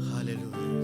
Haleluya.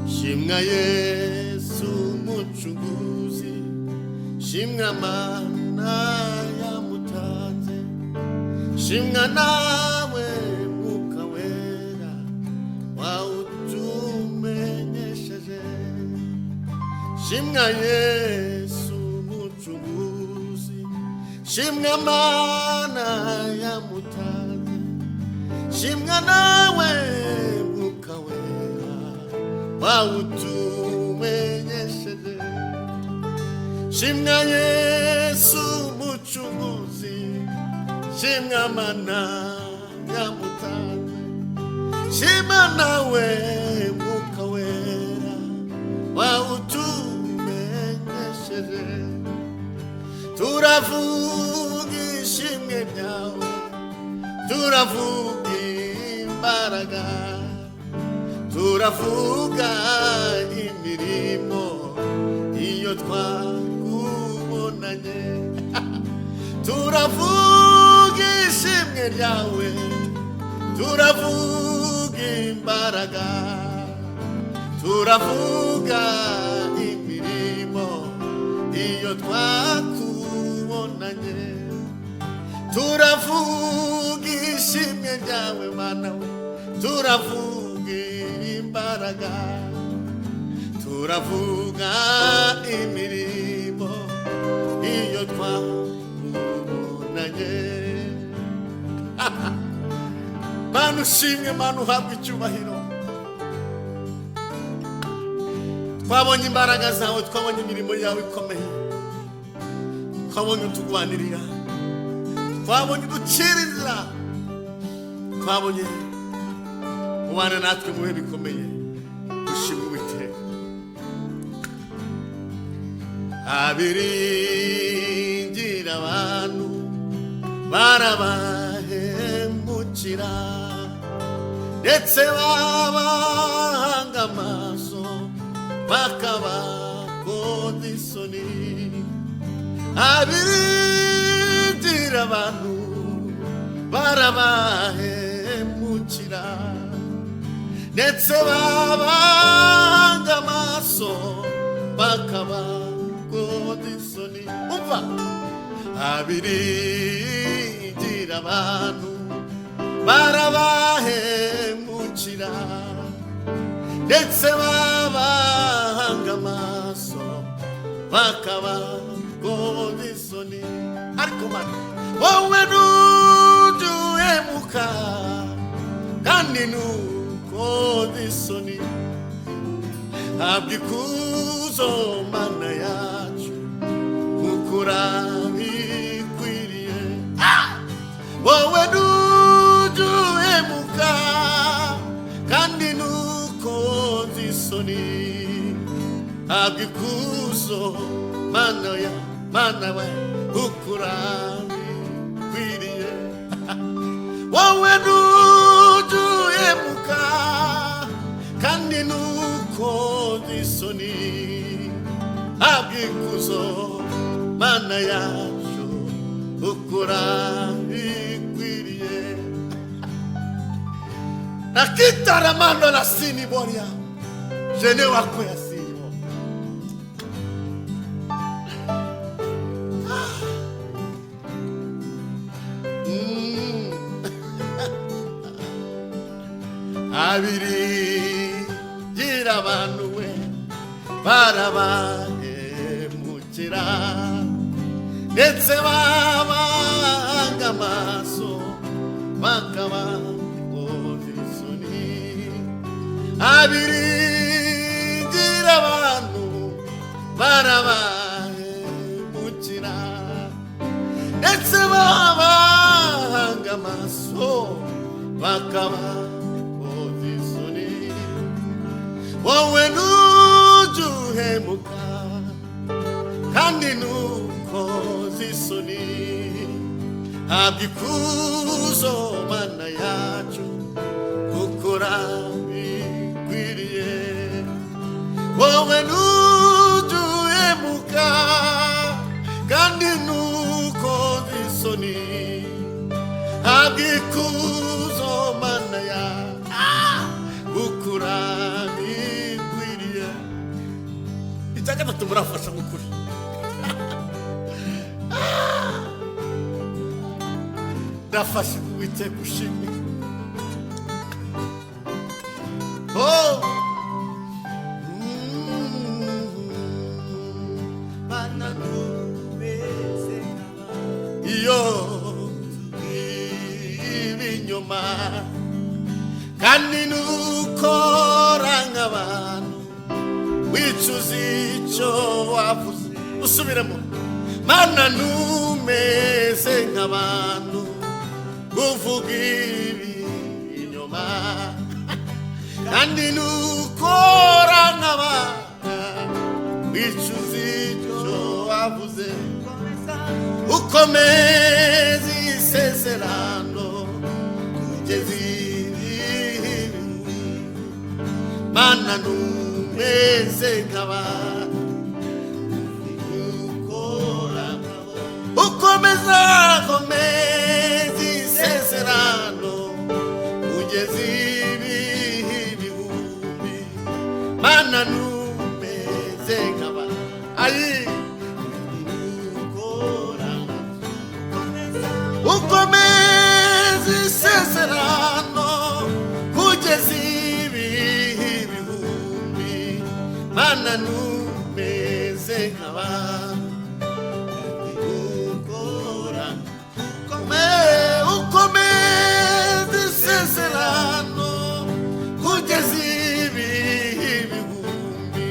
Shimwa Yesu mucunguzi, shimwa Mana yamutanze, shimwa nawe Mwuka Wera wawutumenyesheje. Shimwa Yesu mucunguzi, shimwa Mana yamutanze, shimwa nawe Mwuka Wera wawutumenyesheje. Shimwa Yesu mucunguzi, shimwa Mana yamutanze, shimwa nawe Mwuka Wera wawutumenyesheje. Turavuga ishimwe ryawe, turavuga imbaraga, turavuga imirimo iyo twakubonanye. Turavuga ishimwe ryawe, turavuga imbaraga, turavuga imirimo iyo twakubonanye. Turavuga ishimwe ryawe Mana we, turavuga imbaraga, turavuga imirimo iyo twakubonanye. Mana ushimwe, Mana uhabwe icyubahiro. Twabonye imbaraga zawe, twabonye imirimo yawe ikomeye, twabonye utugwanirira, twabonye uducira inzira, twabonye ubana natwe mu bihe bikomeye. Ushimwe Uwiteka. Abiringira abantu barabahemukira, ndetse babahanga amaso bakabakoza isoni. Abiringira abantu barabahemukira, ndetse babahanga amaso bakabakoza isoni. Umva, abiringira abantu barabahemukira, ndetse babahanga amaso bakabakoza isoni. Ariko Mana, wowe ntujya uhemuka kandi ntukoze isoni. Habwa ikuzo Mana yacu, kuko urabikwiriye. Wowe ntujya uhemuka kandi ntukoze isoni. Habwa ikuzo Mana ya Mana we, kuko urabikwiriye. Wowe ntujya uhemuka kandi ntukoze isoni. Habwa ikuzo Mana yacu, kuko urabikwiriye. Nakitaramando la sini boria jene wako ya sini. Abiringira abantu we barabahemukira, ndetse babanga amaso bakabakoza isoni. Abiringira abantu barabahemukira, ndetse babanga amaso bakabakoza isoni. Wowe ntujya uhemuka kandi ntukoze isoni. Habwa ikuzo Mana yacu, kuko urabikwiriye. Gatatu murafasha mukuri. Ndafashe Uwiteka ushimwe. Oh. Mana ntumeze nk'abandi. Iyo ibinyoma kandi nukora nk'abantu wicuza icyo wavuze. Usubiremo. Mana ntumeze nk'abantu uvuga ibinyoma kandi nukora nk'abantu wicuza icyo wavuze. Komeza. Ukomeze isezerano kugeza ibihe. Mana ntumeze nk'abantu ukora, ukomeza, komeza isezerano kugeza ibihe ibihumbi. Mana ntumeze nk'abantu ayi ukora, ukomeza isezerano kugeza ibihe ibihumbi. Mana ntumeze nk'abantu ukora, ukomeza isezerano kugeza ibihe ibihumbi.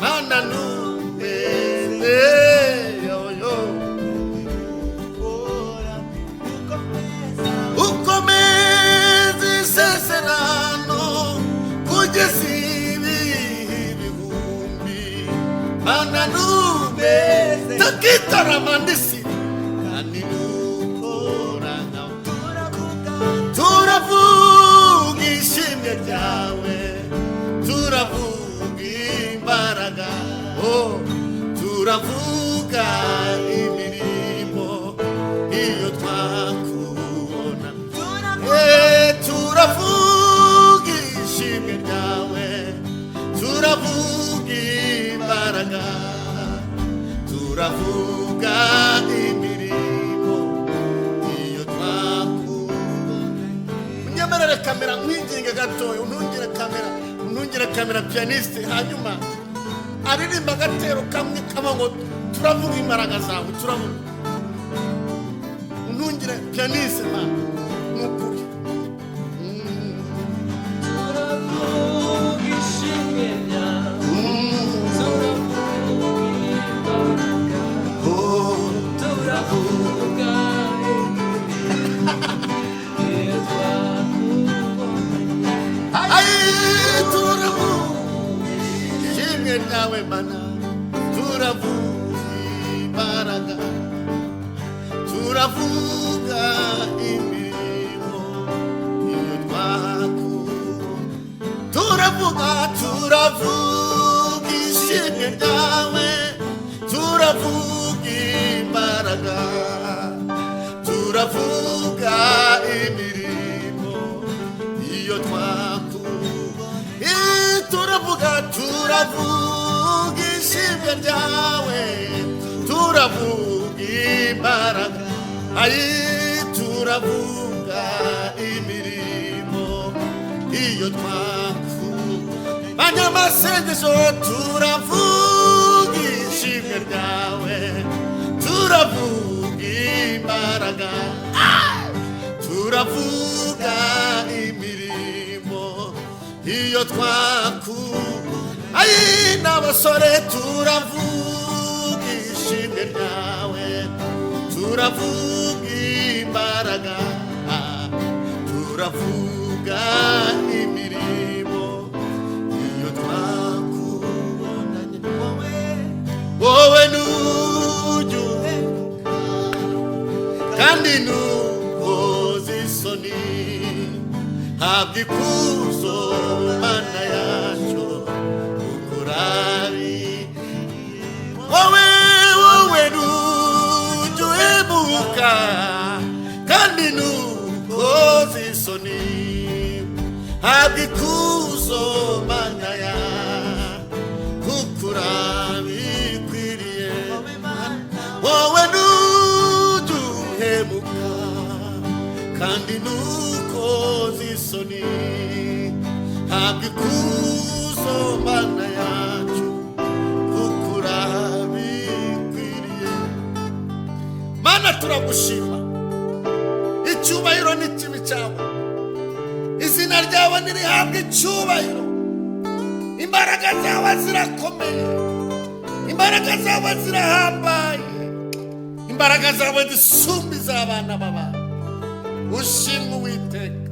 Mana ntumeze yoyo. Ukomeza isezerano kugeza ibihe ibihumbi. Mana ntumeze tukitaramandisi kandi nukora nkawe. Turavuga ishimwe ryawe, turavuga imbaraga, oh, turavuga imirimo iyo twakubona. Turavuga ishimwe ryawe, turavuga imbaraga, turavuga imirimo iyo twakubona. Unyemerere kamera nkwinginge gatoya, untungire kamera, untungire kamera pianiste, hanyuma aririmba agatero kamwe kaba ngo turavuga imbaraga zawe, turavuga. Untungire pianiste man, ni ukuri. Turavuga ishimwe ryawe, turavuga imbaraga, Oh. turavuga imirimo iyo twakubonye. Ay, turavuga ishimwe ryawe mana, turavuga imbaraga, turavuga imirimo iyo twakubona. Turavuga, turavuga ishimwe ryawe, turavuga imbaraga, turavuga imirimo iyo twakuba. Turavuga, turavuga ishimwe ryawe, turavuga imbaraga, ayi turavuga imirimo iyo twakuba. Banyamasengesho, turavuga ishimwe ryawe, turavuga imbaraga, turavuga imirimo iyo twaku. Ayi n'abasore, turavuga ishimwe ryawe, turavuga imbaraga, turavuga imirimo iyo twakubonanye. Wowe nujya uhemuka kandi ntukoze isoni, habwa ikuzo Mana yacu ukurabi. Wowe, wowe nujya uhemuka kandi ntukoze isoni, habwa ikuzo Mana yacu ukurabi. Kandi nukoze isoni, ntabwo ikuzo Mana yacu, kuko urabikwiriye. Mana, turagushima. Icyubahiro ni kibi cyawe, izina ryawe ntirihabwe icyubahiro. Imbaraga zawe zirakomeye, imbaraga zawe zirahambaye, imbaraga zawe zisumba iz'abana b'abantu. Ushimwe Uwiteka,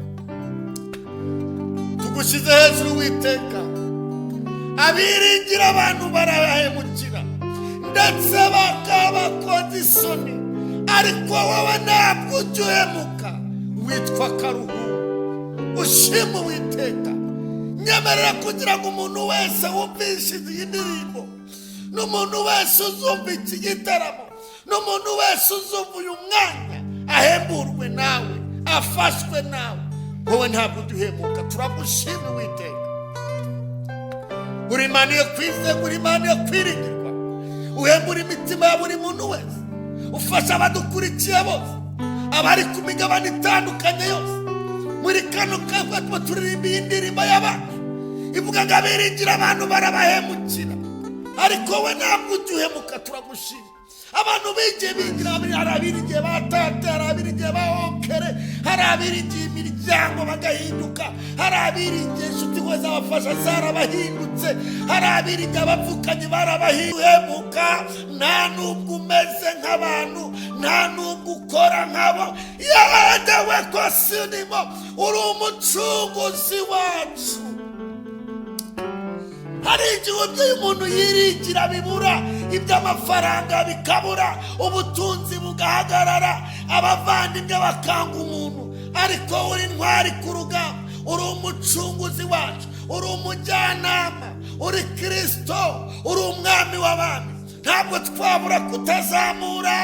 tugushyize hejuru Uwiteka. Abiringira abantu barabahemukira ndetse bakabakoza isoni, ariko wowe ntabwo ujya uhemuka, witwa Karuhu. Ushima Uwiteka. Nyemerera kugira ngo umuntu wese wumvise iyi ndirimbo, n'umuntu wese uzumva iki gitaramo, n'umuntu wese uzumva uyu mwanya, ahemburwe nawe, afashwe nawe. Wowe ntabwo ujya uhemuka. Turagushima Uwiteka. Uri Imana yo kwizerwa, uri Imana yo kwiringirwa. Uhembura imitima ya buri muntu wese, ufasha abadukurikiye bose, abari ku migabane itandukanye yose. Muri kano kanya tuba turirimba iyi ndirimbo y'abantu ivuga ngo abiringira abantu barabahemukira, ariko we ntabwo ujya uhemuka. Turagushima. Abantu bigiye bigira, hari abiringiye ba tate, hari abiringiye ba onkere, hari abiringiye imiryango bagahinduka, hari abiringiye inshuti ngo zabafasha zarabahindutse, hari abiringiye abapfukanye barabahemuka. Nta nubwo umeze nk'abantu, nta nubwo ukora nkabo. Yewe ko sinimo, uri umucunguzi wacu. Hari igihe ibyo umuntu yiringira bibura, iby'amafaranga bikabura, ubutunzi bugahagarara, abavandimwe bakanga umuntu, ariko uri intwari ku rugamba, uri umucunguzi wacu, uri umujyanama, uri Kirisito, uri umwami w'abami. Ntabwo twabura kutazamura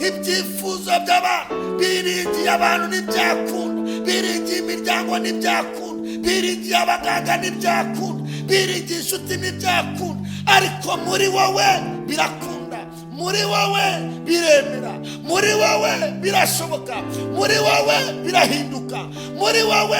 ibyifuzo by'abantu biringiye abantu ntibyakunda, biringiye imiryango ntibyakunda, biringiye abaganga ntibyakunda, biringiye inshuti ntibyakunda, ariko muri wowe birakunda, muri wowe biremera, muri wowe birashoboka, muri wowe birahinduka, muri wowe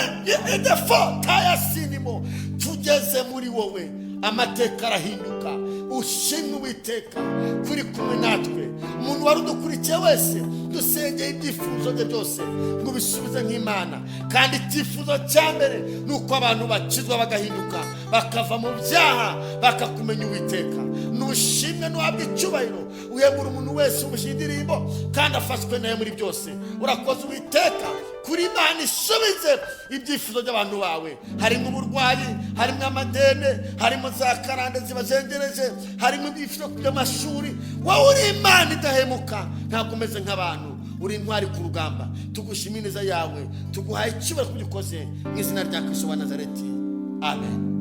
edefo tayasinimo. Tugeze muri wowe amateka arahinduka. Ushimwe Uwiteka kuri kumwe natwe. Umuntu wari udukurikiye wese, dusengeye ibyifuzo bye byose ngo ubisubize nk'Imana. Kandi icyifuzo cya mbere ni uko abantu bakizwa, bagahinduka, bakava mu byaha, bakakumenya Uwiteka. Nushimwe, nuhabwa icyubahiro. Uhembura umuntu wese umushyira indirimbo kandi afashwe nawe muri byose. Urakoze Uwiteka kuri Imana isubize ibyifuzo by'abantu bawe. Harimo uburwayi, harimo amadene, harimo za karande zibazengereje, harimo ibyifuzo by'amashuri. Wowe uri Imana idahemuka, ntabwo umeze nk'abantu, uri intwari ku rugamba. Tugushima ineza yawe, tuguhaye icyubahiro kubyo ukoze, mu izina rya Kristo wa Nazareti, amen.